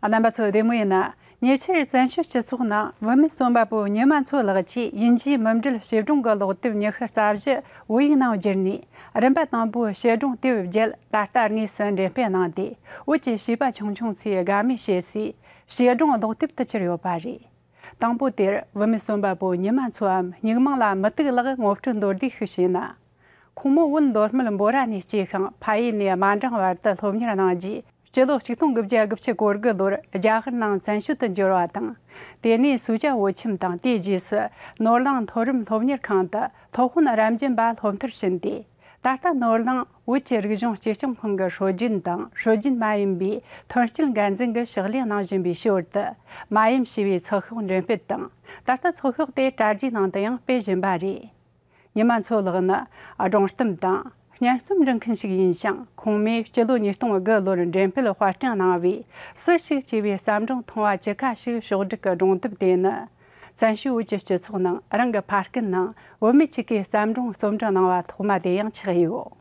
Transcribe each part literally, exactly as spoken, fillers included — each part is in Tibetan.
རྣམ་པ་ཚོ་བདེ་མོ་ཡིན་ན། ཉེ་ཆར་བཙན་བྱོལ་སྤྱི་ཚོགས་ནང་བུད་མེད་རྩོམ་པ་པོ་ཉི་མ་མཚོ་ལགས་ཀྱིས་དབྱིན་ཇིའི་མུ་འབྲེལ་བྱིས་སྒྲུང་གི་ཀློག་དེབ་ཉི་ཤུ་རྩ་བཞི་བོད་ཡིག་ནང་བསྒྱུར་ནས། རིམ་པ་དང་པོའི་བྱིས་སྒྲུང་དེབ་བརྒྱད་ད་ལྟ་དངོས་སུ་འགྲེམས་སྤེལ་གནང་སྟེ། བོད་ཀྱི་བྱིས་པ་ཆུང་ཆུང་ཚོས་དགའ་མོས་བྱེད་སའི་བྱིས་སྒྲུང་ཀློག་དེབ་ཏུ་གྱུར་ཡོད་པ་རེད། དང་པོ་དེར་བུད་མེད་རྩོམ་པ་པོ་ཉི་མ་མཚོའམ་སྨྱུག་མིང་ལ་མུ་ཏིག་ལགས་ངོ་སྤྲོད་མདོར་བསྡུས་ཤིག་བྱས་ན། ཁོང་མོ་བོད་མདོ་སྨད་འབོ་ར་ནས་སྐྱེས་ཤིང་། ཕ་ཡུལ་ནས་དམའ་འབྲིང་བར་དུ་སློབ་གཉེར་གནང་རྗེས། སྤྱི་ལོ་ཆིག་སྟོང་དགུ་བརྒྱ་དགུ་བཅུ་གོ་དགུ་ལོར་རྒྱ་གར་ནང་བཙན་བྱོལ་དུ་འབྱོར་བ་དང་། དེ་ནས་སུའུ་ཅཱ་བོད་ཁྱིམ་དང་། དེའི་རྗེས་སུ་ནོར་གླིང་མཐོ་རིམ་སློབ་གཉེར་ཁང་དུ་སློབ་དཔོན་རབ་འབྱམས་པ་སློབ་མཐར་ཕྱིན་ཏེ། ད་ལྟ་ནོར་གླིང་བོད་ཀྱི་རིག་གཞུང་གཅེས་སྐྱོང་ཁང་གི་སྲོལ་རྒྱུན་དང་སྲོལ་རྒྱུན་མ་ཡིན་པའི་ཐོན་སྐྱེད་འགན་འཛིན་གྱི་ཕྱག་ལས་གནང་བཞིན་པའི་ཞོར་དུ། མ་ཡུམ་ཞེས་པའི་ཚགས་ཤོག་འགྲེམས་སྤེལ་དང་། ད་ལྟ་ཚགས་ཤོག་དེ་དྲ་རྒྱའི་ནང་དུ་ཡང་སྤེལ་བཞིན་པ་རེད། ཉི་མ་མཚོ་ལགས་ནི་སྒྲུང་གཏམ་དང་སྙན་རྩོམ་འབྲི་མཁན་ཞིག་ཡིན་ཞིང་། ཁོང་མོས་སྤྱི་ལོ་ཉིས་སྟོང་དགུ་ལོར་འགྲེམས་སྤེལ་དཔར་སྐྲུན་གནང་བའི་ཟུར་ཞིག་ཅེས་པའི་བརྩམས་སྒྲུང་ཐུང་བ་བཅུ་ཁ་ཞིག་ཕྱོགས་བསྒྲིགས་ཀྱི་སྒྲུང་དེབ་དེ་ནི། བཙན་བྱོལ་བོད་ཀྱི་སྤྱི་ཚོགས་ནང་རང་གི་ཕ་སྐད་ནང་བུད་མེད་ཅིག་གིས་བརྩམས་སྒྲུང་རྩོམ་སྒྲིག་གནང་བ་ཐོག་མ་དེ་ཡང་ཆགས་ཡོད།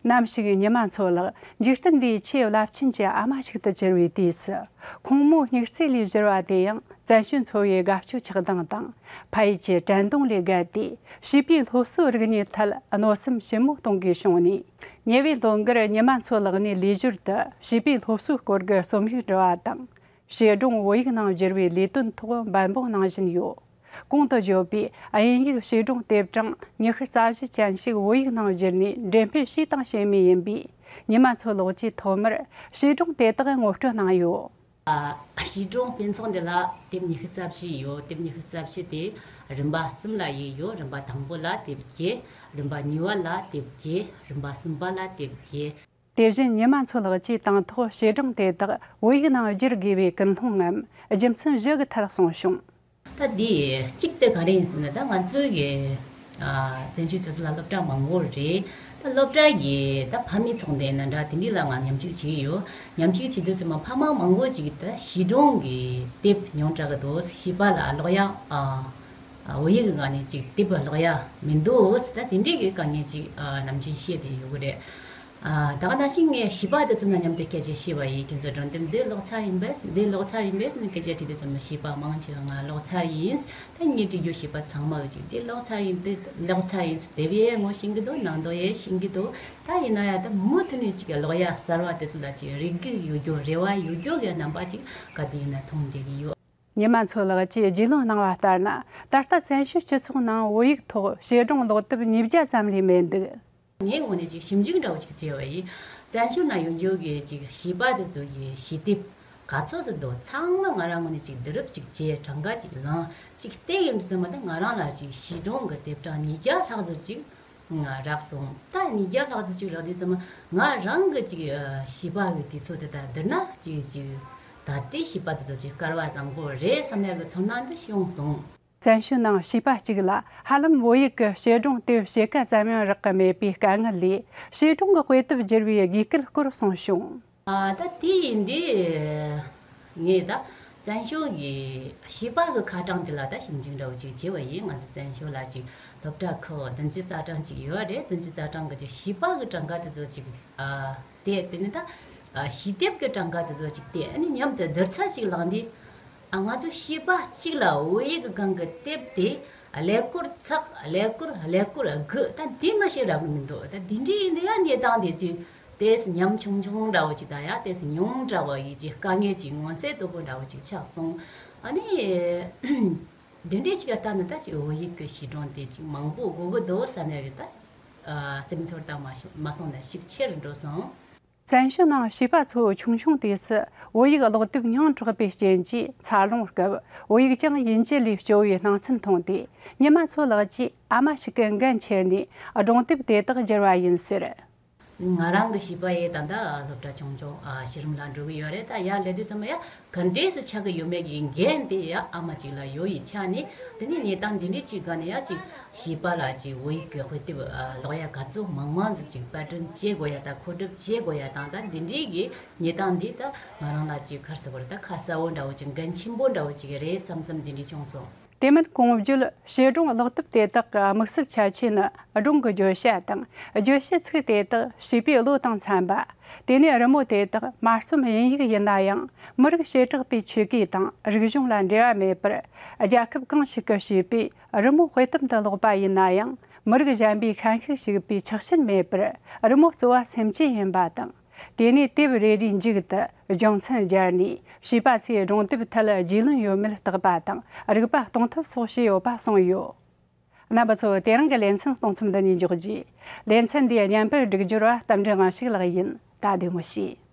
ནམ་ཞིག་ཉི་མ་མཚོ་ལགས་འཇིག་རྟེན་འདིའི་ཆེས་རླབས་ཆེན་གྱི་ཨ་མ་ཞིག་ཏུ་གྱུར་བའི་དུས་སུ། ཁོང་མོའི་སྨྱུག་རྩེ་ལས་བཞུར་བ་དེ་ཡང་བཙན་བྱོལ་འཚོ་བའི་དགའ་སྐྱོ་ཆགས་སྡང་དང་། ཕ་ཡུལ་གྱི་དྲན་གདུང་ལས་བརྒལ་ཏེ། བྱིས་པའི་སློབ་གསོའི་རིག་གནས་ཐད་གནོད་སེམས་ཞིབ་མོ་གཏོང་དགོས་བྱུང་ནས། ཉེ་བའི་ལོ་འགར་ཉི་མ་མཚོ་ལགས་ནས་ལས་ཞོར་དུ་བྱིས་པའི་སློབ་གསོའི་སྐོར་གྱི་རྩོམ་ཡིག་འབྲི་བ་དང་། བྱིས་སྒྲུང་བོད་ཡིག་ནང་བསྒྱུར་བའི་ལས་དོན་ཐོག་འབད་འབུངས་གནང་བཞིན་ཡོད། གོང་དུ་བརྗོད་པའི་དབྱིན་ཡིག་བྱིས་སྒྲུང་དེབ་གྲངས་ཉི་ཤུ་རྩ་བཞི་ཅན་ཞིག་བོད་ཡིག་ནང་བསྒྱུར་ནས་འགྲེམས་སྤེལ་བྱས་དང་བྱེད་མུས་ཡིན་པས། ཉི་མ་མཚོ་ལགས་ཀྱིས་ཐོག་མར་བྱིས་སྒྲུང་དེ་དག་ངོ་སྤྲོད་གནང་ཡོད། ཨ། བྱིས་སྒྲུང་སྤུས་ཚོགས་འདི་ལ་དེབ་ཉི་ཤུ་རྩ་བཞི་ཡོད། དེབ་ཉི་ཤུ་རྩ་བཞི་དེ་རིམ་པ་གསུམ་ལ་དབྱེ་ཡོད། རིམ་པ་དང་པོ་ལ་དེབ་བརྒྱད། རིམ་པ་གཉིས་པ་ལ་དེབ་བརྒྱད། རིམ་པ་གསུམ་པ་ལ་དེབ་བརྒྱད། དེ་བཞིན་ཉི་མ་མཚོ་ལགས་ཀྱིས་དང་ཐོག་བྱིས་སྒྲུང་དེ་དག་བོད་ཡིག་ནང་བསྒྱུར་དགོས་པའི་ཀུན་སློང་ངམ་རྒྱུ་མཚན་བཞི་གི་ཐད་གསུངས་བྱུང་། ད་འདི་གཅིག་དེ་ག་རེ་ཡིན་ཟེར་ན། ད་ང་ཚོའི་གི་ཨ་བཙན་བྱོལ་སྤྱི་ཚོགས་ལ་སློབ་གྲྭ་མང་པོ་རེད། ད་སློབ་གྲྭ་གི་ད་ཕ་མའི་ཚོགས་འདུ་ཡིན་ན་འདྲ། དེ་འདྲ་ལ་ང་མཉམ་ཞུགས་བྱས་ཡོད། མཉམ་ཞུགས་བྱེད་དུས་ཙམ་པ་ཕ་མ་མང་པོ་ཅིག་ད་བྱིས་སྒྲུང་གི་དེབ་ཉུང་དྲགས་ཀྱི་འདུག། བྱིས་པ་ལ་ཀློག་ཡག་ཨ་ཨ་བོད་ཡིག་གི་སྒང་ནས་ཅིག་དེབ་ཀློག་ཡག་མི་འདུག་ཟེར། ད་དེ་འདྲའི་གི་དཀའ་ངལ་ཅིག་ཨ་ནམ་རྒྱུན་བཤད་བསྡད་ཡོད་གི་རེད། ཨ་ད་ག་ནང་བཞིན་ངས་བྱིས་པ་དེ་ཚོ་ནང་མཉམ་དུ་སྐད་ཆ་བཤད་པ་ཡིན། ཁྱེད་ཚོ་སྒྲུང་དེབ་འདི་ཀློག་ཚར་ཡིན་པས། འདི་ཀློག་ཚར་ཡིན་པས་ཟེར་ནས་སྐད་ཆ་དྲིས་དུས་ཙམ་པ་བྱིས་པ་མང་ཆེ་བ་ང་ཀློག་ཚར་ཡིན། ད་ངས་དྲི་རྒྱུ་བྱིས་པ་ཚང་མ་གིས་ཅིག་འདི་ཀློག་ཚར་ཡིན། འདི་ཀློག་ཚར་ཡིན། དེབ་ཡས་ངོ་ཤེས་ཀྱི་འདུག། ནང་དོན་ཡས་ཤེས་ཀྱི་འདུག། ད་ཡིན་ན་ཡང་ད་མུ་མཐུད་ནས་ཅིག་ཀློག་ཡག་གསར་བ་དེ་ཚོ་ལ་ཅིག་རེ་སྒུག་ཡོད་རྒྱུ། རེ་བ་ཡོད་རྒྱུ་གི་རྣམ་པ་ཅིག་ག་དུས་ཡིན་ན་མཐོང་བསྡད་ཀྱི་ཡོད། ཉི་མ་མཚོ་ལགས་ཀྱིས་རྒྱུས་ལོན་གནང་བ་ལྟར་ན། ད་ལྟ་བཙན་བྱོལ་སྤྱི་ཚོགས་ནང་བོད་ཡིག་ཐོག་བྱིས་སྒྲུང་ཀློག་དེབ་ཉིས་བརྒྱ་ཙམ་ལས་མེད་འདུག། ངའི་ངོས་ནས་ཅིག་ཞིབ་འཇུག་འདྲ་བོ་ཅིག་བྱས་པ་ཡིན། བཙན་བྱོལ་ན་ཡོད་རྒྱུ་གི་ཅིག་བྱིས་པ་དེ་ཚོ་གི་བྱིས་དེབ་ག་ཚོད་ཙམ་འདུག། ཚང་མ་ང་རང་ངོས་ནས་ཅིག་བསྡུ་རུབ་ཅིག་བྱས། གྲངས་ཀ་ཅིག་བླངས། ཅིག་བལྟས་ཡོང་དུས་ཙམ་པ་ད་ང་རང་ལ་ཅིག་བྱིས་སྒྲུང་གི་དེབ་གྲངས་ཉིས་བརྒྱ་ལྷག་ཙམ་ཅིག་རག་སོང་། ད་ཉིས་བརྒྱ་ལྷག་ཙམ་ཅིག་རག་དུས་ཙམ་པ་ང་རང་གི་ཅིག་བྱིས་པ་གི་དུས་ཚོད་དེ་དང་བསྡུར་ན་ཅིག་ཅིག་ད་ལྟའི་བྱིས་པ་དེ་ཚོ་ཅིག་སྐལ་བ་བཟང་པོ་རེད་བསམ་ཡག་གི་ཚོར་སྣང་འདི་བྱུང་སོང་། བཙན་བྱོལ་ནང་བྱིས་པ་གཅིག་ལ་ཧ་ལམ་བོད་ཡིག་གི་བྱིས་སྒྲུང་དེབ་ཕྱེད་ཀ་ཙམ་ཡང་རག་གི་མེད་པའི་དཀའ་ངལ་ལས། བྱིས་སྒྲུང་གི་དཔེ་དེབ་བསྒྱུར་བའི་དགོས་གལ་སྐོར་གསུངས་བྱུང་། ཨ། ད་དེ་ཡིན་དུས། ངས་ད་བཙན་བྱོལ་གྱི་བྱིས་པ་གི་ཁ་གྲངས་དེ་ལ་ད་ཞིབ་འཇུག་འདྲ་བོ་ཅིག་བྱས་པ་ཡིན། ང་ཚོ་བཙན་བྱོལ་ལ་ཅིག་སློབ་གྲྭ་ཁག་བདུན་ཅུ་རྩ་གྲངས་ཅིག་ཡོད་རེད། བདུན་ཅུ་རྩ་གྲངས་གི་ཅིག་བྱིས་པ་གི་གྲངས་ཀ་དེ་ཚོ་ཅིག་ཨ། དེ་དེ་ནི་ད་ཨ་བྱིས་དེབ་ཀྱི་གྲངས་ཀ་དེ་ཚོ་ཅིག་དེ་ཨ་ནི་མཉམ་དུ་བསྡུར་ཚད་ཅིག་བླངས་དུས། ཨ། ང་ཚོ་བྱིས་པ་གཅིག་ལ་བོད་ཡིག་གི་སྒང་གི་དེབ་དེ་ཀླད་ཀོར་ཚེག། ཀླད་ཀོར། ཀླད་ཀོར་དགུ། ད་དེ་མ་ཤེས་རག་གི་མི་འདུག། ད་དེ་འདྲའི་ཡིན་དུས་ཡང་གནས་སྟངས་དེ་དུས་ཏོག་ཙམ་ཉམ་ཆུང་ཆུང་འདྲ་བོ་ཅིག་དང་། ཡང་ཏོག་ཙམ་ཉུང་དྲགས་པ་ཡིན་གྱི་དཀའ་ངལ་ཅིག་མངོན་གསལ་དོད་པོ་འདྲ་བོ་ཅིག་ཆགས་སོང་། ཨ་ནི་དེ་འདྲའི་ཅིག་ལ་ལྟ་ན་ད་ཅིག་བོད་ཡིག་གི་བྱིས་སྒྲུང་དེ་ཅིག་མང་པོ་དགོས་ཀྱི་འདུག་བསམ་ཡག་གི་ད་ཨ་སེམས་ཚོར་དང་མ་མ་སོང་ན་ཤུགས་ཆེ་རུ་འགྲོ་སོང་། བཙན་བྱོལ་ནང་བྱིས་པ་ཚོ་ཆུང་ཆུང་དུས་སུ་བོད་ཡིག་ཀློག་དེབ་ཉུང་དྲགས་པའི་རྐྱེན་གྱིས། འཚར་ལོངས་སྐབས་བོད་ཡིག་ཀྱང་དབྱིན་ཇི་ལས་སྐྱོ་བའི་སྣང་ཚུལ་མཐོང་སྟེ། ཉི་མ་མཚོ་ལགས་ཀྱིས་ཨ་མ་ཞིག་གི་འགན་འཁྱེར་ནས་སྒྲུང་དེབ་དེ་དག་བསྒྱུར་བ་ཡིན་ཟེར། ང་རང་གི་བྱིས་པ་ཡིན་ད་ལྟ་སློབ་གྲྭ་ཆུང་ཆུང་ཨ་གཞི་རིམ་ལ་འགྲོ་གི་ཡོད་རེད། ད་ཡར་སླེབས་དུས་ཙམ་ཡ་ག་འདྲས་སུ་ཆགས་ཀྱི་ཡོད་མེད་ཀྱི་འགན་དེ་ཡ་ཨ་མ་གཅིག་ལ་ཡོད་པའི་ཆ་ནས། དེ་ནས་གནས་སྟངས་འདི་འདྲས་ཅིག་སྒང་ནས་ཡ་ཅིག་བྱིས་པ་ལ་ཅིག་བོད་ཡིག་གི་དཔེ་དེབ་ཨ་ཀློག་ཡ་ག་ཚོད་མང་མང་ཟིག་ཅིག་པར་སྐྲུན་བྱེད་དགོས་ཡ་དང་། མཁོ་སྒྲུབ་བྱེད་དགོས་ཡ་དང་། ད་འདི་འདྲས་ཀྱི་གནས་སྟངས་འདི་ད་ང་རང་ལ་ཅིག་ག་རེ་ཟེར་དགོས་རེད། ད་ཁ་གསལ་བོ་འདྲ་བོ་ཅིག་འགན་ཆེན་པོ་འདྲ་བོ་ཅིག་རེད་བསམ་བསམ་འདི་འདྲས་བྱུང་སོང་། དེ་མིན་གོང་བརྗོད་བྱིས་སྒྲུང་ཀློག་དེབ་དེ་དག་གི་དམིགས་བསལ་ཁྱད་ཆོས་ནི། སྒྲུང་གི་བརྗོད་བྱ་དང་བརྗོད་བྱེད་ཚིག་དེ་དག་བྱིས་པའི་བློ་དང་འཚམ་པ། དེ་ནས་རི་མོ་དེ་དག་མ་རྩོམ་དབྱིན་ཡིག་ཡིན་ན་ཡང་། མི་རིགས་བྱེ་བྲག་པའི་ཆོས་གོས་དང་རིག་གཞུང་ལ་འབྲེལ་བ་མེད་པར། རྒྱལ་ཁབ་གང་ཞིག་གི་བྱིས་པས་རི་མོ་དཔེ་དེབ་འདི་ཀློག་པ་ཡིན་ན་ཡང་། མི་རིགས་གཞན་པའི་ཤན་ཤུགས་ཞུགས་པའི་ཆགས་ཞེན་མེད་པར། རི་མོ་གཙོ་བོ་སེམས་ཅན་ཡིན་པ་དང་། དེ་ནས་དེབ་རེ་རེའི་མཇུག་ཏུ་སྦྱོང་ཚན་སྦྱར་ནས། བྱིས་པ་ཚོས་སྒྲུང་དེབ་ཐད་རྒྱུས་ལོན་ཡོད་མེད་བརྟག་པ་དང་། རིག་པ་གཏོང་ཐབས་སོགས་བྱས་ཡོད་པ་གསུངས་ཡོད། རྣམ་པ་ཚོ། དེ་རིང་གི་ལེ་ཚན་གཏོང་མཚམས་འདི་ནས་འཇོག་རྒྱུ། ལེ་ཚན་འདིའི་བརྙན་པར་སྒྲིག་སྦྱོར་བ་རྟ་མགྲིན་དབང་ཕྱུག་ལགས་ཡིན། ད་བདེ་མོ་བྱོས།